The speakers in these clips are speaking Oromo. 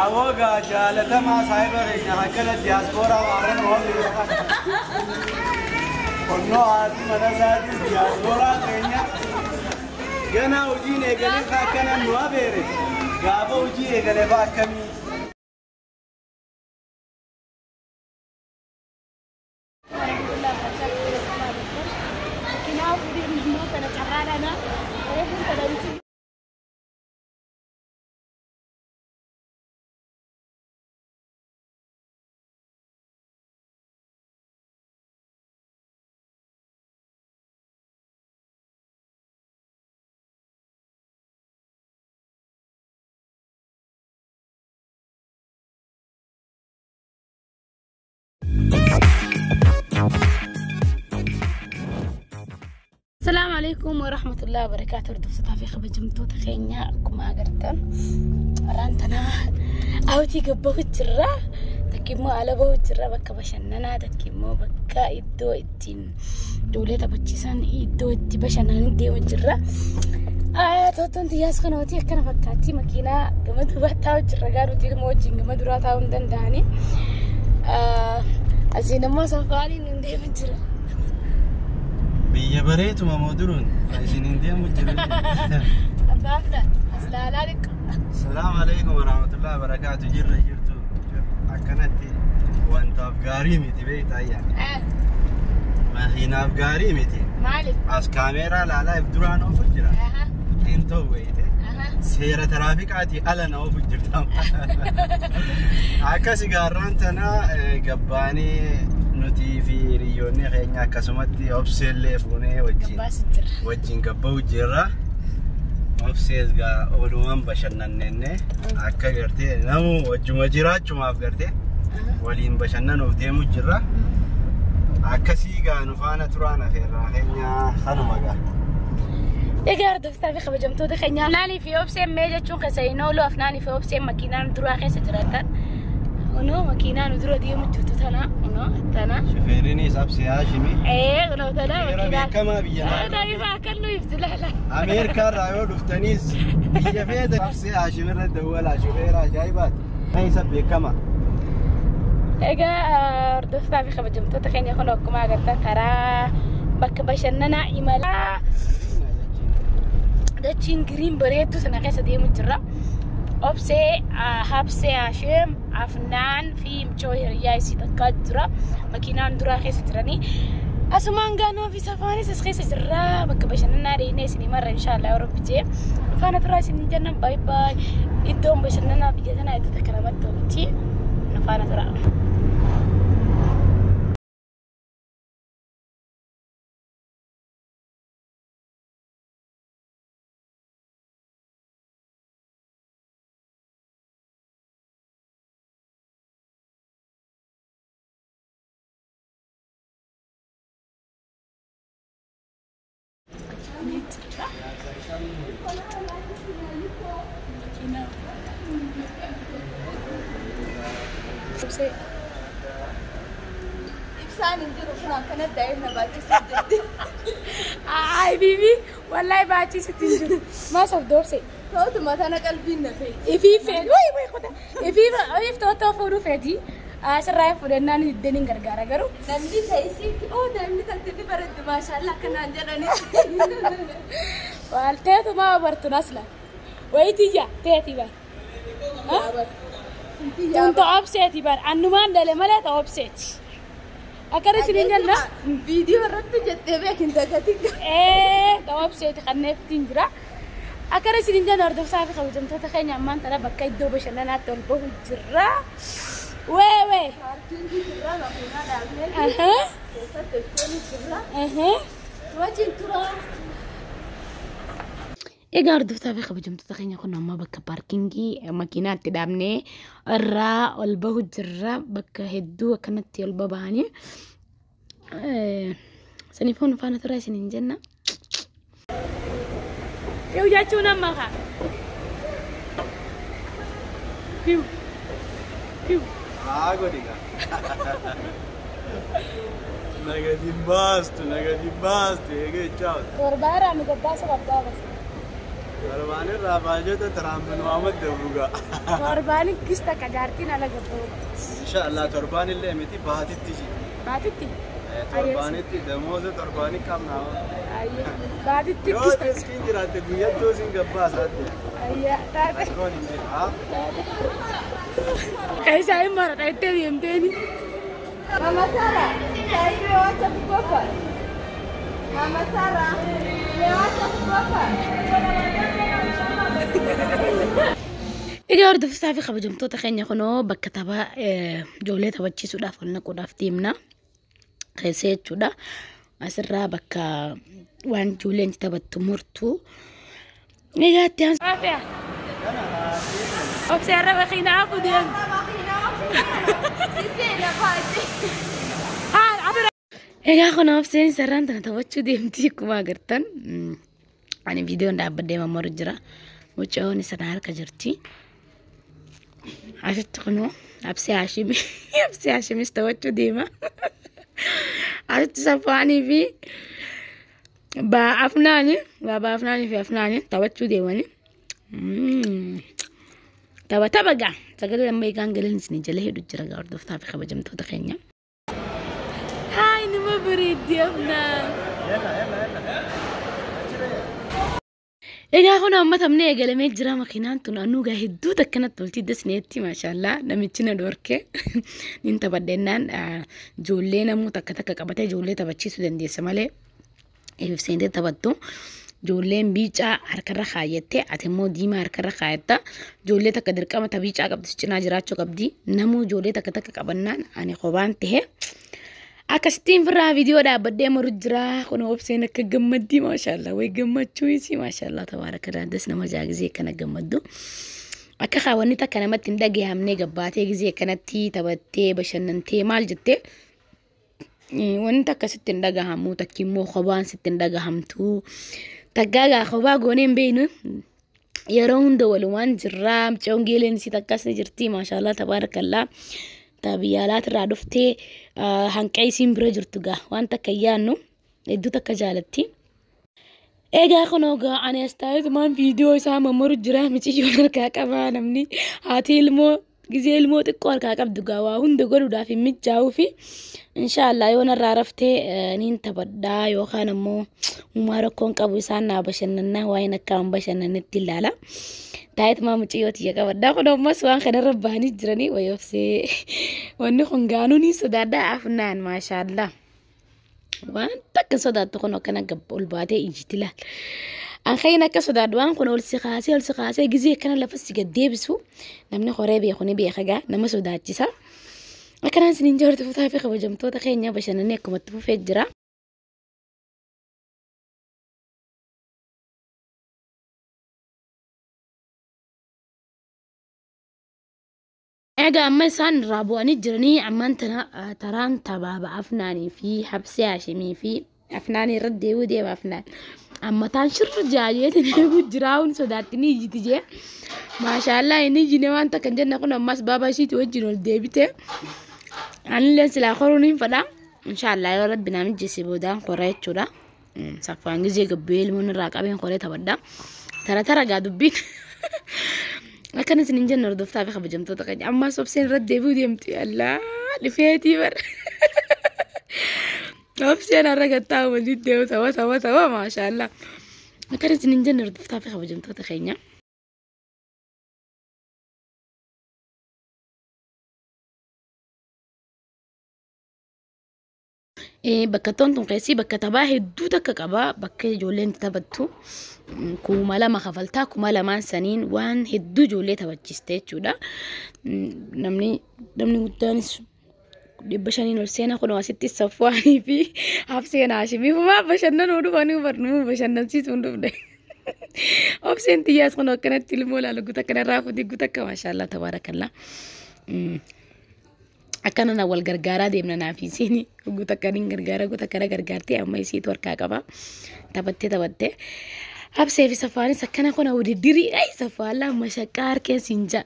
Awoga jaalatamaa saayiba keenya akkana diyaaspooraa waarran oollu Onnoo haati mana isaatis diyaaspooraa keenya ganaa hojiin eegalee fa'aa akkana nu abeere gaafa hojii eegalee fa'aa akkamii. السلام عليكم ورحمة الله وبركاته. Hordoftoota fi kabajamtoota keenya akkuma agartan waraantana awtii gabbahu jirra. Takki immoo ala bahu jirra bakka bashannanaa, takki immoo bakka iddoo ittiin ijoollee taphachiisan iddoo itti bashannanan deemu jirra. Toottoon xiyyaas kana hojii akkana fakkaatti makiinaa gama duubaa taa'u jirra. Gaaruu ilmoo wajjin gama duraa taa'uu hin danda'ani. Asiin immoo safaariin hin deemu jira. Biyya bareetuma moo duruun isin hin deemu jiru. Abbaafdha as laalaa xiqqoo. Salaamu alaikum warahmatullahi wabarakatuh. Jirra jirtu akkanatti wantaaf gaarii miti beektaa ayyaa. Makiinaaf gaarii miti. Maali? As kaameeraa laalaa if duraan oofu jira. Hin ta'u beekte. Seera taraafikaatii ala na oofu jirta. Akkas gaarraan tana gabbaanii nuti fi hiriyoonni keenya akkasumatti obseellee fuunee wajjin gabba'u jirra. Obsees gaa oolumaan bashannanneenne akka gartee namu wajjuma jiraachumaaf gartee waliin bashannanuuf deemu jirra. Akkasii gaa nu faana turaan afeerraa keenya kanuma gaa. Egaa hordoftoota fi kabajamtoota keenya Afnaanii fi obseen mee jechuun keessa hin oolu. Afnaanii fi obseen makiinaan duraa keessa jiraatan. Unoo makiinaan dura deemu jirtu tana unoo tana. Shufeerinis Absee Haashimi. Unoo tana Shufeera makiinaan. beekamaa biyya naannoo. Tana akka nu ibsu laala. Ameerikaa irraa yoo dhuftaniis biyya feeta Absee Haashim irra dawwalaa shufeera ajaa'ibaati. Isa beekamaa. Egaa hordoftoota fi kabajamtoota keenya kun akkuma agartan karaa bakka bashannanaa imalaa dachiin giriin bareedduu sana keessa deemu jirra. Obsee, Habsee Hashim, Afnaan fi Mchoo hiriyaa isii takkaa jira. Makiinaan duraa keessa jiranii. Asumaan gaanoo fi safaanis as keessa jirra. Bakka bashannanaa deemnee isinii marra inshaallah yeroo bijee. Faana turaa isin jenna baay baay. Iddoon bashannanaa biyya tanaa iddoo takka namatti tolti. Faana turaa. Ibsaan hin jiru kun akkana daa'imna baachisuuf jirti. Ay bibi, wallahi baachisuutti hin jiru. Maa sobda obsee? Tootuma tana qalbiin na feeti. Ifii feeti. Wayii wayii kuta. Ifii tootoo fuudhuu feeti. Asirraa fudhannaan hiddeen hin gargaara garuu. Namni ta'isiitti oo daa'imni tante ni bareeddi maashaallah akkanaan jedhanii. Waal teetumaa bartuun asla. Wayitiyya teeti bar. Tun ta'o obseeti bar. Annumaan dale malee ta'o obseeti. Akkana isiniin jenna. Viidiyoo irratti jettee beekin dagatin. Ta'o obseeti kanneeftiin jira. Akkana isiniin jenna hordofsaa fi kabajamtoota keenya ammaan tana bakka iddoo bashannanaatti ol bahu jirra. Wee wee. Paarkiingii jirra makiinaa dhaabnee keessatti ibseen jirra. Wajjin turaa. Egaa hordoftoota fi kabajamtoota keenya kun amma bakka paarkingii makiinaatti dhaabnee irraa ol bahu jirra. Bakka hedduu akkanatti ol baba'anii. Saniifuu nu faana turaa isiniin jenna. Fiu jechuun amma kaa. Fiu. Fiu. Haa godhi gaa. Nagadi baastu, nagadi baastu eegee jechaa. Torbaarraa nu gabbaasa qabdaa bas. Torbaan irraa baajata Tiraamp nu amadde buga. Torbaan gis takka jaartiin ala gabba'u. Inshaallah torbaan illee miti baatitti ji. Baatitti? Torbaanitti damooza torbaanii qabna. Baatitti Yoo gis takka. riskiin jiraatte guyyattuu sin gabbaasaatti. Ayyaa taate. Rakkoon hin jiru. Haa? Keessaa hin maradha ittee deemteeni. Mama Sara, sasa hivi wacha kukopa. Mama Sara, umewacha kukopa. Egaa hordoftoota fi kabajamtoota keenya kunoo bakka taphaa ijoollee taphachiisuudhaaf ol naquudhaaf deemna. Keessa jechuudha. Asirraa bakka waan ijoolleen itti taphattu murtu. Egaa itti aansu. Obsee har'a makiinaa afu deemu. Egaa kun obseen sararaan tana taphachuu deemti akkuma agartan. Ani viidiyoon dhaabbadhee mammaru jira. Mucayyoon sana harka jirti. Asitti kunoo Absee Haashim Absee Haashimis taphachuu deema. Asitti Safaanii fi Afnaani Baabaa Afnaanii fi Afnaani taphachuu deemani. Tapha tapha gaa sagalee amma eegaan galeen isin jala hedhu jira gaa hordoftaa fi kabajamtoota keenya. Haay nama bareeddi Afnaan. Egaa kun amma taphni eegalamee jira makiinaan tun anuu gaa hedduu takkanatti tolti dasneetti maashaallah namichi na dhorke nin taphadhennaan ijoollee namuu takka takka qabatee ijoollee taphachiisuu dandeessa malee if seentee taphattu ijoolleen biicaa harkarra kaayyattee ati immoo diimaa harkarra kaayyatta ijoollee takka dirqama ta biicaa qabdi cinaa jiraachuu qabdi namuu ijoollee takka takka qabannaan ani kophaan tahe akkasittiin firraa viidiyoo dhaabbadhee maru jira kun obseen akka gammaddii maashaallah way gammachuu isii maashaallah tabaarakallah das nama jaa gizee akkana gammaddu akka kaawwanni takka namatti hin dhagahamne gabbaatee gizee akkanatti taphattee bashannantee maal jettee wanti takka sitti hin dhagahamu takki immoo kophaan sitti hin dhagahamtu taggaagaa kophaa goonee hin beeknu yeroo hunda walumaan jirraa mucaan geeleen isii takkas ni jirti maashaallah tabaarakallah ta biyya alaatirraa dhuftee hanqa isiin bira jirtu gaa waan takka hin yaannu hedduu takka jaalatti. Egaa kunoo gaa ani as taa'eetumaan viidiyoo isaa mammaru jira miciyyoon harkaa qabaa namni haati ilmoo gizee ilmoo xiqqoo harkaa qabdu gaa waa hunda godhuudhaaf hin mijaa'uu fi inshaallah yoo narraa raftee niin taphadhaa yookaan ammoo uumaa rakkoon qabu isaan naa bashannannaa waa'een akka hin bashannannetti ilaala. Taa'eetumaan muciyyoo tiyya qabadhaa kun ammas waan kanarra bahanii jiranii wayyoofsee wanni kun gaanuu ni sodaadhaa Afnaan maashaallah. Waan takka sodaattu kun akkana ol baatee ijjitti ilaal. An kayin akka sodaadhu waan kun ol si kaasee ol si kaasee gizee akkana lafa si gad deebisu namni horee beeku ni beeka gaa nama sodaachisa. Akkanaan isiniin jaartu futaa fi kabajamtoota keenya bashannanni akkumatti fufee jira. Egaa amma isaan irraa bu'anii jiranii ammaan tana taraan tabaaba Afnaanii fi Habsee Haashimii fi Afnaanii irra deebi'uu deema Afnaan. Amma taan shirra jaajeetiin eeguu jiraawun sodaatti ni ijjiti jee. Maashaallah inni ijjine waan takka hin jenne kun ammas baaba ishiiti wajjin ol deebite. Anillee silaa koruun hin fedha. Inshaallah yoo rabbi naa mijjeesse boodaan kora jechuudha. Saffaan gizee gabbee ilmoon irraa qabeen koree taphadha. Tara tara gaa dubbiin. Akkana isin hin jenne hordoftaa fi kabajamtoota keenya. Ammas obseen irra deebi'uu deemti. Allah dhufeetii bara. Obseen har'a gattaa waliin deemu tapha tapha tapha maashaallah. Akkana isin hin jenne hordoftaa fi kabajamtoota keenya. Bakka toon tun keessi bakka taphaa hedduu takka qaba. Bakka ijoolleen itti taphattu 2000 kafaltaa 2000 saniin waan hedduu ijoollee taphachiiste jechuudha. Namni namni guddaanis 500 ol seena kun asitti Safwaanii fi Habseen Haashimii fumaa bashannanuu dhufanii barnuu bashannansiisuu hin dhufne. Obseen xiyyaas kun akkanatti ilmoo ilaalu guuta kanarraa fuutii guuta akka maashaallah tabaarakallaa. Akkana na wal gargaaraa deemna naaf isiin guuta akkaniin gargaara guuta akkana gargaartee amma isiitu harkaa qaba. Taphattee taphattee. Habsee fi Safwaanis akkana kun wudiddirii ay Safwaan laa mashaqqaa harkeen siin jaa.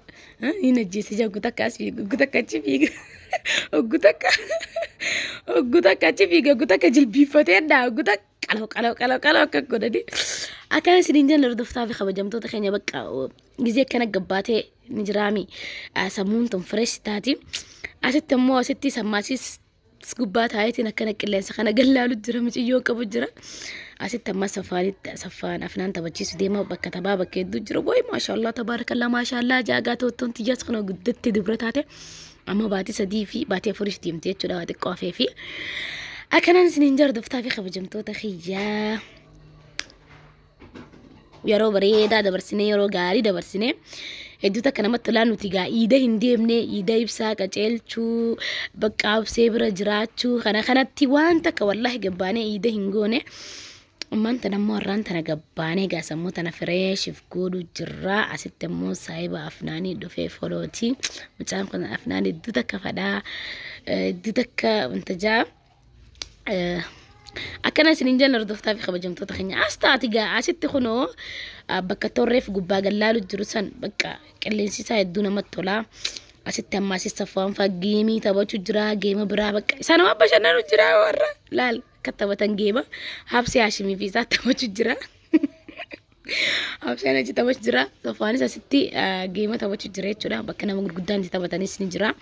Inni ajjeese jaa guuta akkas fiigu guuta akka achi fiigu. Oggu takka oggu takka achi fiiga, oggu takka jilbiiffatee dhaa, oggu takka qaloo qaloo qaloo qaloo akka godhani. Akkana isiniin jenna hordoftaa fi kabajamtoota keenya, bakka gizee akkana gabbaatee ni jiraami. Sammuun tun fresh taati. Asitti immoo asitti sammaasis gubbaa taa'eetiin akkana qilleensa kana gallaalu jira, mucayyoo qabu jira. Asitti amma safaanitti safaan afnaan taphachiisu deema, bakka taphaa bakka hedduu jira. Wayi maashaallah tabaarakallaa maashaallah jaagaa toottoon tiyyaas kana guddatti dubra taate. Amma baatii 3 fi baatii 4 deemte jechuudha, waa xiqqoo hafee fi. Akkanaan isiniin jira hordoftaa fi kabajamtoota kiyyaa. Yeroo bareedaa dabarsinee, yeroo gaarii dabarsinee, hedduu takka namatti tolaa. Nuti gaa iida hin deemne, iida ibsaa qaceelchuu, bakka obsee bira jiraachuu kana kanatti waan takka wallaahi gabbaanee iida hin goone. Ammaan tana immoo har'aan tana gabbaanee gaa sammuu tana fresh if godhu jirra. Asitti immoo saayiba afnaanii dhufee folooti. Mucaan kun afnaan hedduu takka fadhaa, hedduu takka wanta jaa. Akkana isiniin jenna hordoftaa fi kabajamtoota keenya. As taati gaa asitti kunoo bakka torreef gubbaa gallaalu jiru san, bakka qilleensi isaa hedduu namatti tola. Asitti ammaa asis saffaan fa'aa geemii taphachuu jira, geema biraa bakka isaan nama bashannanu jira, warra laal akka taphatan geema Habsee Haashimii fi isaa taphachuu jira. Habseen achi taphachuu jira. Saffaanis asitti geema taphachuu jira jechuudha. Bakka nama gurguddaan itti taphatanis ni jira.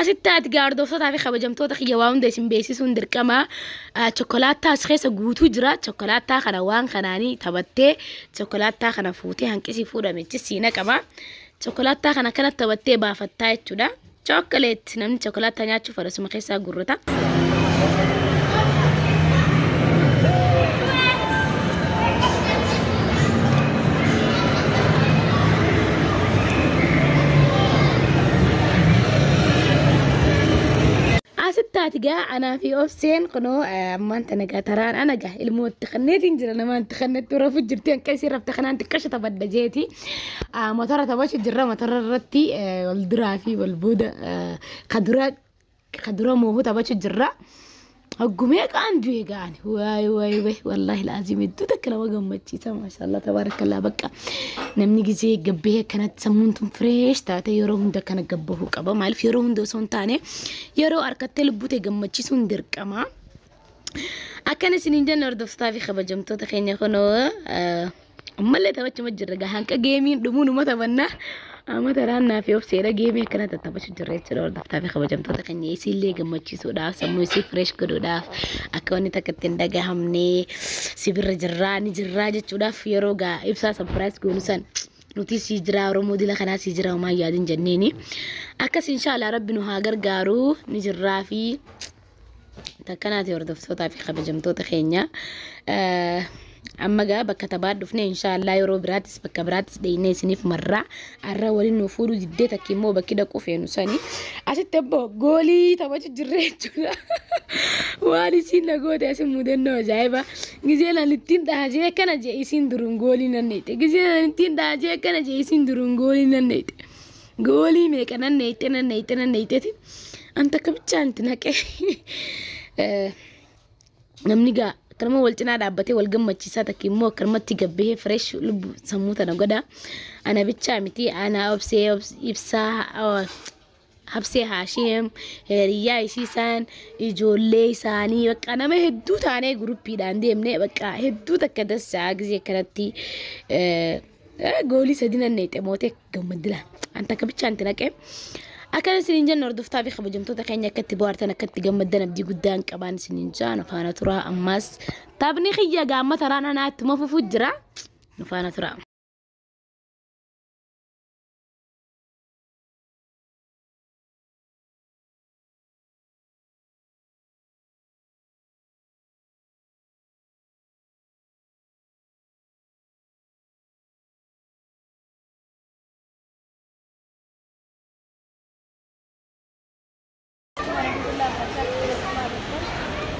Asitti ati gaa hordoftootaa fi kabajamtoota kiyya, waa hunda isin beeksisuun dirqama. Chokolaataa as keessa guutuu jira. Chokolaataa kana waan kanaanii taphattee chokolaataa kana fuutee hanqisii fuudhamechi siina qaba. Chokolaataa kana kana taphattee baafattaa jechuudha. Chocolate namni chokolaataa nyaachuuf fadhasuma keessaa gurrata. Asitti ati gaa anaa fi obseen kunoo ammaan tana gaa taraan ana gaa ilmootti kanneetiin jira, namaan itti kanneetti rafu jirti, hanqa isii rafte kanaan xiqqasha taphadha jeeti. Motora taphachuu jirra, motora irratti wal duraa fi wal booda kadura moohuu taphachuu jirra. Hoggumee qaan du'e gaani waay waay waay, wallaahi laazim hedduu takka nama gammachiisa, maashaallah tabaarakallaa. Bakka namni gizee gabbee akkanatti sammuun tun fresh taate yeroo hunda akkana gabbahuu qaba. Maaliif yeroo hunda osoo hin taane yeroo harkattee lubbuu ta'e gammachiisuun dirqama. Akkana isiniin jenna hordoftoota fi kabajamtoota keenya, kunoo ammallee taphachuma jirra gaa hanqa geemiin dhumuu numa taphannaa. Amma taraan naaf obseedha, geemii akkana taphachuu jirra jechuudha. Hordoftoota fi kabajamtoota keenya, isiillee gammachiisuudhaaf, sammuu isii fresh godhuudhaaf, akka wanni takka ittiin dhagahamne sibirra jirraa ni jirraa jechuudhaaf, yeroo gaa ibsaa surprise goonu san nuti sii jira, Oromoo dila kanaa sii jira, homaa yaadin jenneeni. Akkas inshaallah rabbi nu haa gargaaru, ni jirraa fi takkanaati hordoftootaa fi kabajamtoota keenya. Amma gaa bakka taphaa dhufne, inshaallah yeroo biraattis bakka biraattis dheeyinee isiniif marraa. Har'a waliin nu fuudhuu diddee, takki immoo bakki dhaquu feenu sani. Asitti abbo goolii taphachuu jirre jechuudha. Waan isiin na goote asin mudannoo ajaa'iba. Gizee lan ittiin dhaajee akkana jee isiin duruun goolii nan neeyte. Gizee lan ittiin dhaajee akkana jee isiin duruun goolii nan neeyte. Goolii meeqa nan neeyte, nan neeyte, nan neeyteeti. Anta akka bichaan itti naqee. Namni gaa akkanuma wal cinaa dhaabbatee wal gammachiisaa, takka immoo akkanumatti gabbee fresh lubbu sammuu tana godha. Ana bichaa miti, ana obsee ibsaa Habsee Haashiim, hiriyyaa ishiisaan, ijoollee isaanii, bakka nama hedduu taanee guruppiidhaan deemnee, bakka hedduu takka dassaa gisee akkanatti goolii sadi nan neexe mootee gammaddila. Anta akka bichaan itti naqee. Akkana isiniin jenna hordoftaa fi kabajamtoota keenya, akka itti bohaartan, akka itti gammaddan abdii guddaan qabaan isiniin jaan faana turaa. Ammas taphni kiyya gaamma taraan anaa ittuma fufuu jira. Nu faana turaa.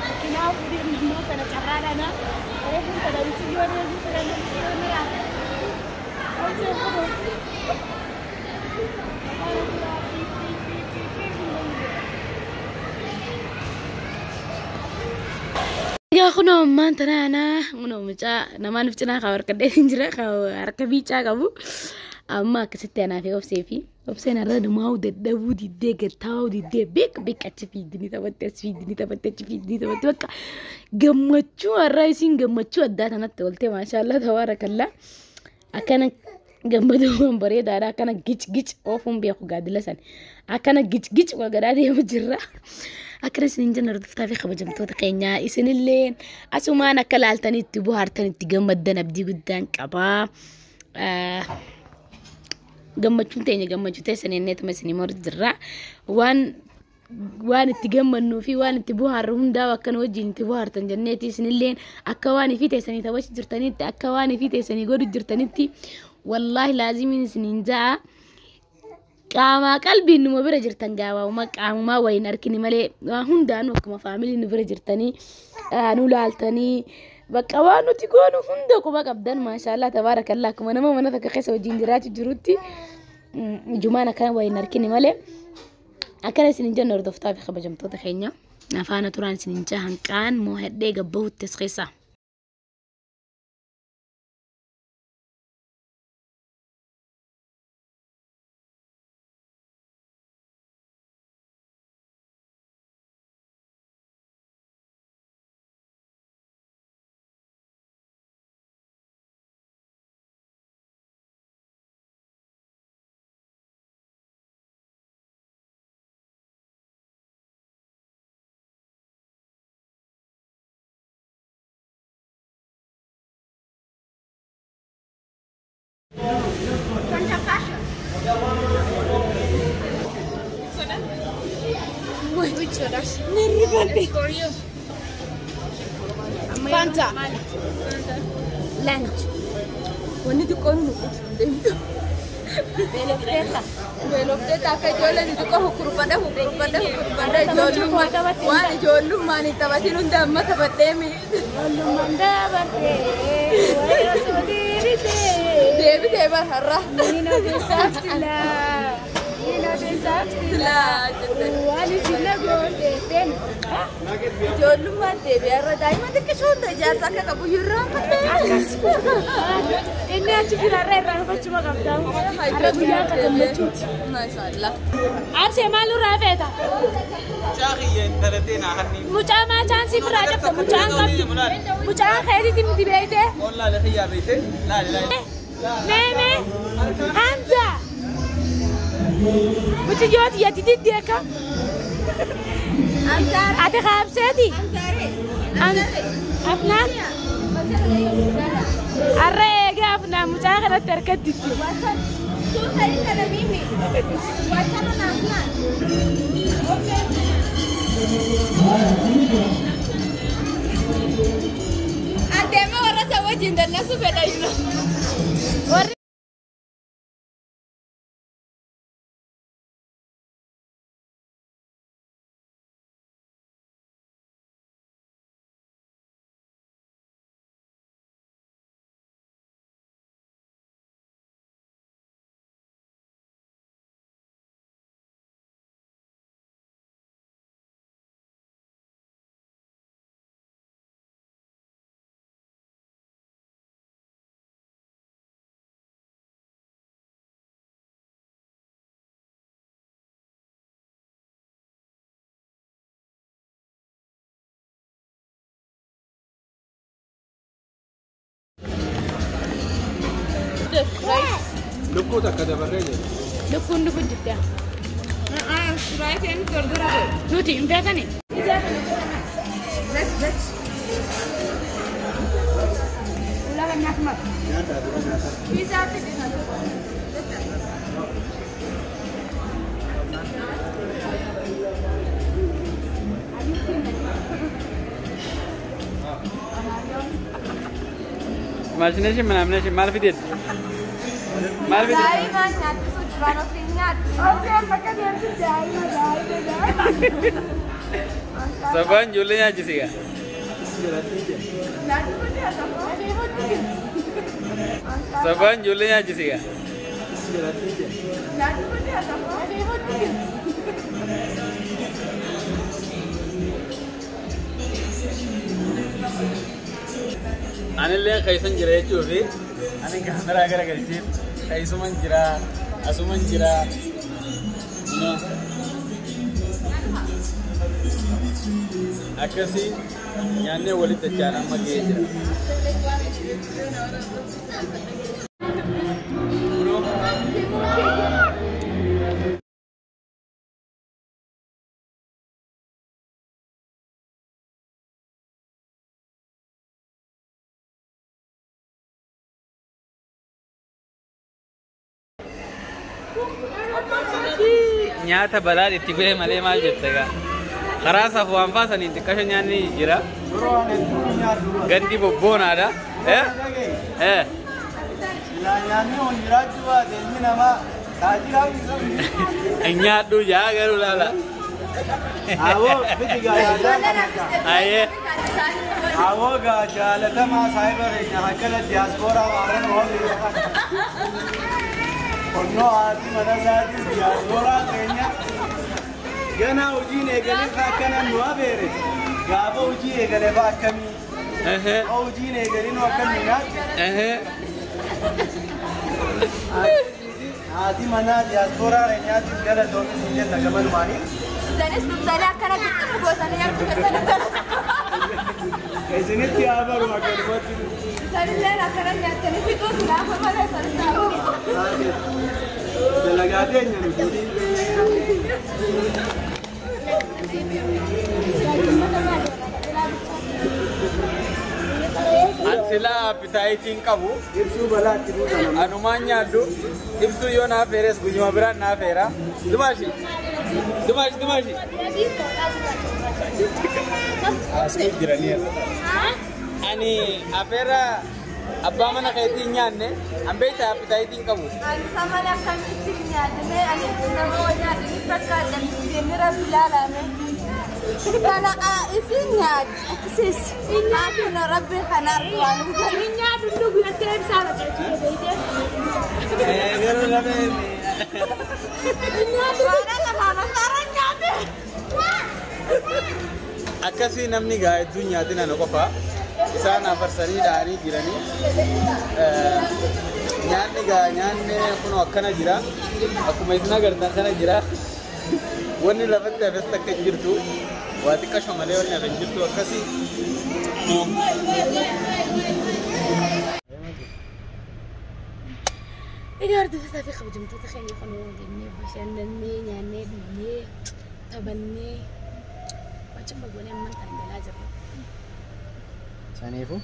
Makiinaa fuudhee naannoo kana carraadhaan reefuun kana mucayyoo reefuu kana mucayyoo ni yaadda. Egaa kunoo ammaan tana anaa kunoo mucaa namaan of cinaa kaa harkadhee hin jira, kaa harka biicaa qabu. Amma akkasitti anaa fi obsee fi Obseen irra dhumaa'uu dadhabuu diddee gattaa'uu diddee beek beek achi fiidini taphatte as fiidini taphatte achi fiidini taphatte bakka gammachuu har'a isiin gammachuu addaa tanatti oolte maashaallah tabaarakallaa akkana gammaduun bareedaadha akkana gic gic oofuun beeku gaadila san akkana gic gic wal gadaa deemu jirra. Akkana isiniin jenna hordoftaa fi kabajamtoota keenyaa isinillee asumaan akka laaltanitti bohaartanitti gammaddan abdii guddaan qabaa. Gammachuun teenya gammachuu teessan inneetuma isinii mor jirra. Waan itti gammannuu fi waan itti bohaarru hundaa akkana wajjin itti bohaartan jenneeti isinilleen akka waan ifii teessanii taphachuu jirtanitti akka waan ifii teessanii godhu jirtanitti wallaahi laazimiin isiniin ja'a. Qaamaa qalbiin numa bira jirtan gaabaa'uma qaamumaa waliin harkini malee waan hundaanuu akkuma faamilii nu bira jirtanii nu laaltanii bakka waan nuti goonu hunda quba qabdan maashaallah tabaarakallaa akkuma nama mana takka keessa wajjin jiraachuu jirutti ijumaan akkana waliin harkini malee akkana isinin jennu hordoftaa fi kabajamtoota keenya afaana turaan isinin jaha hanqaan moo hedhee gabbahutti as keessaa. Fanta. Lunch. Wanni xiqqoon nu quutu. Beelofteetta. Beelofteetta akka ijoolleen xiqqoo hukurfadha hukurfadha hukurfadha ijoollummaa waan ijoollummaan hin taphatin hunda amma taphadhee mi. Ijoollummaan dabartee waa'ee osoo deebitee. Deebitee bar har'a. Ni odeessaaf silaa. Ni odeessaaf silaa. Waan isin gooteetteen. Ijoollummaan deebi'ee har'a daa'ima xiqqishoo hunda ijaarsa akka qabu irraanfadhee. Inni achi jiraarra irraanfachuma qabda. Har'a guyyaa akka gammachuuti. Maashaallah. Absee maal nurraa feeta? Mucaa maa chaansii biraa qabda mucaan qabdu. Mucaan keetitti miti beeytee. Mee mee Hamza. Mucayyooti yatti diddi akka. Ati kaabseeti? Afnaan? Har'a eegee afnaan mucaa kanatti harkatti diddi. Adeema warra isa wajjin dallasu fedha jiru. Warri Lukkuu takka dabarree jiru. Lukkuun dhufu jirti. Nuti hin feetani. Maashination ምናምነሽን maal fideet? Maal fideet? Daa'ima nyaachisuu duraan ofiin nyaatti. Sabaan ijoollee nyaachisi gaa. Sabaan ijoollee nyaachisi gaa. Anillee keessan jira jechuu fi ani kaameraa gara galchee keessuman jira. Asuman jira. Akkasii nyaannee walitti dachaan amma ga'ee jira. Nyaata balaan itti bu'ee malee maal jette egaa. Karaa safuwaan faasaniin xiqqasho nyaanni jira. Gandi bobboonaadha. Nyaanni kun jiraachuu baate ilmi namaa taajilaa Nyaadhu jaa garuu laala. Awoo fiti gaa Ayyee. Awoo gaa jaalatamaa saayiba keenya akkana diyaaspooraa waaran ooluu Onnoo haati mana isaatis diyaaspooraa keenya ganaa hojiin eegalee fa'aa akkana nu abeere gaafa hojii eegalee fa'aa akkamii hojiin eegalee nu akkamii nyaatu haati manaa diyaaspooraa keenyaatiif galatoomis hin jenna gamanumaanii. Isanis dhuftanii akkana gixxuma gootanii arguu keessan Isinitti haa baru akkanumatti. Isanillee akkana nyaattanii fixuus gaafa malee isanis haa baru. Dalagaa teenya nuti. An silaa appitaayitiin qabu. Ibsuu balaa itti buusan. Anumaan nyaadhu. Ibsuu yoo naa feeres guyyuma biraan naa feera. Dumaashi. Dumaashi dumaashi. Asii jiraniidha. Ani afeera abbaa mana keetii hin nyaanne an beektaa appitaayitiin qabu. Ani samala akkamitti nyaadame ani nama nyaadame fakkaata miskiinni rabbi ilaalame. Kana isin nyaadhi akkasiis nyaatu na rabbi kana argu waan Hin nyaatu dhugu jettee ibsaa baqachuu Garuu lafee nyaate. Akkasii namni gaa hedduu nyaatina nu qofa. Isaan afarsanii dha'anii jiranii. Nyaanni gaa nyaanni kun akkana jira. Akkuma isin agartan kana jira. Wanni lafatti hafes takka hin jirtu. Waa xiqqasho malee wanni hafe hin jirtu akkasii. Egaa hordoftoota fi kabajamtoota keenya kun deemnee bashannannee nyaannee dhugnee taphannee wajjin goonee amman kan galaa jirra. Saniifuu?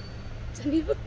Saniifuu.